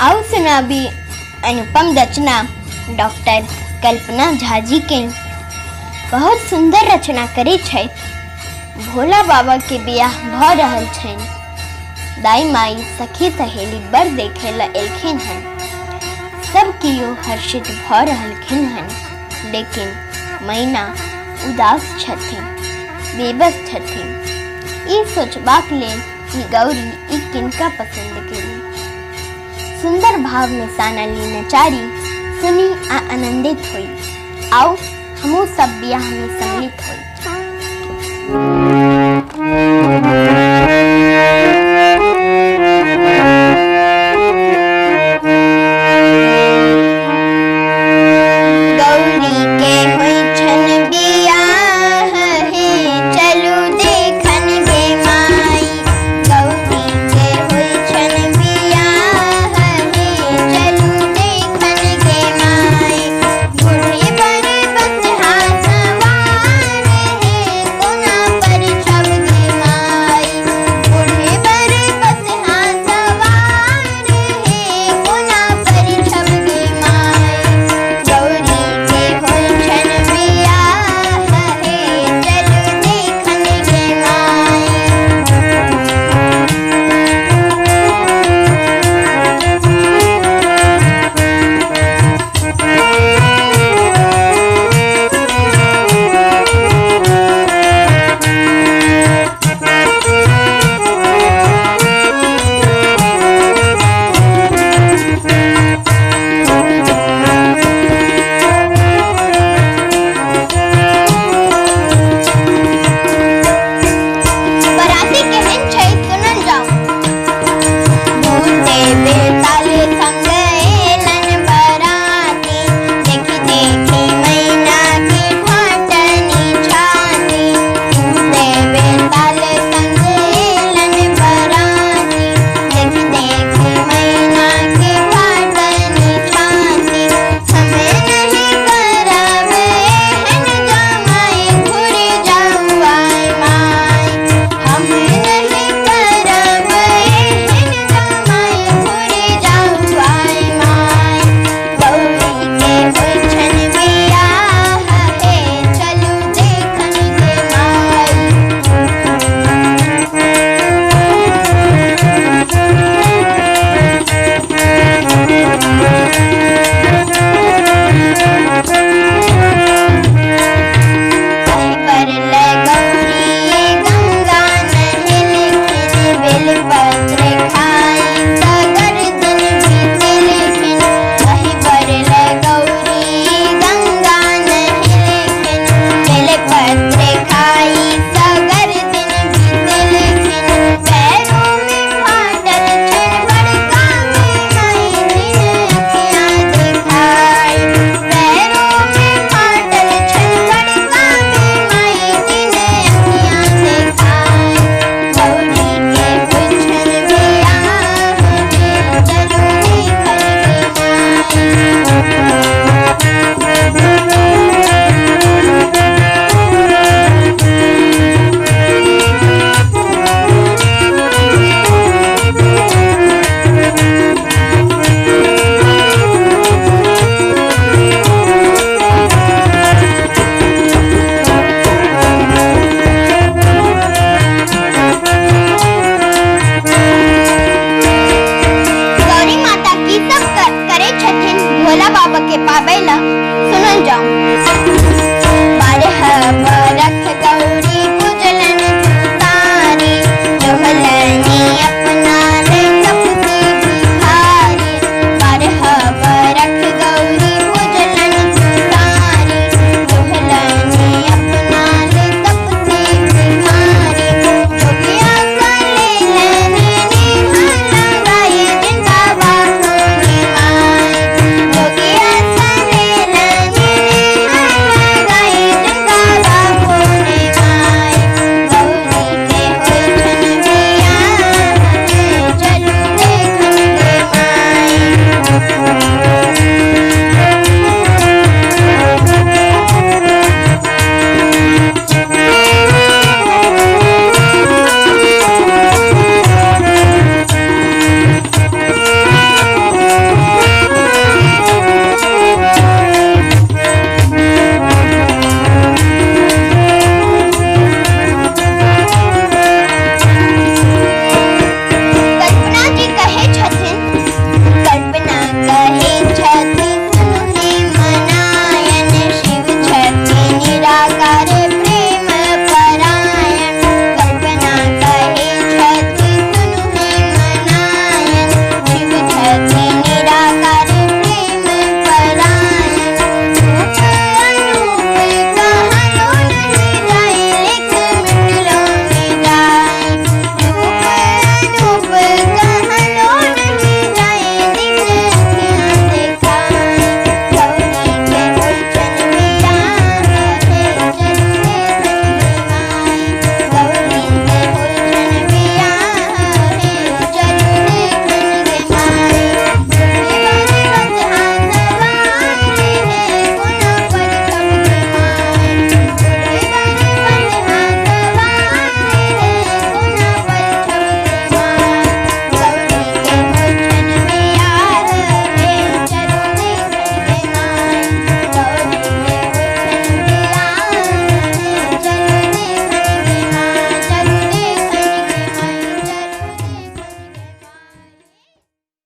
आउ सुनाबी अनुपम रचना डॉक्टर कल्पना झा जी के। बहुत सुंदर रचना करै छथि। भोला बाबा के बियाह भऽ रहल छनि। दाई माई सखी सहेली बड़ देखे लए एलखिन हन। सब कियो हर्षित भऽ रहलखिन हन, लेकिन मैना उदास छथिन, बेबस छथिन, ई सोचबाक लेल कि गौरी ई किनका पसंद केली। सुंदर भाव में सानली नचारी सुनी आ आनंदित होई। आउ हमहूँ सब बियाह में सम्मिलित होई।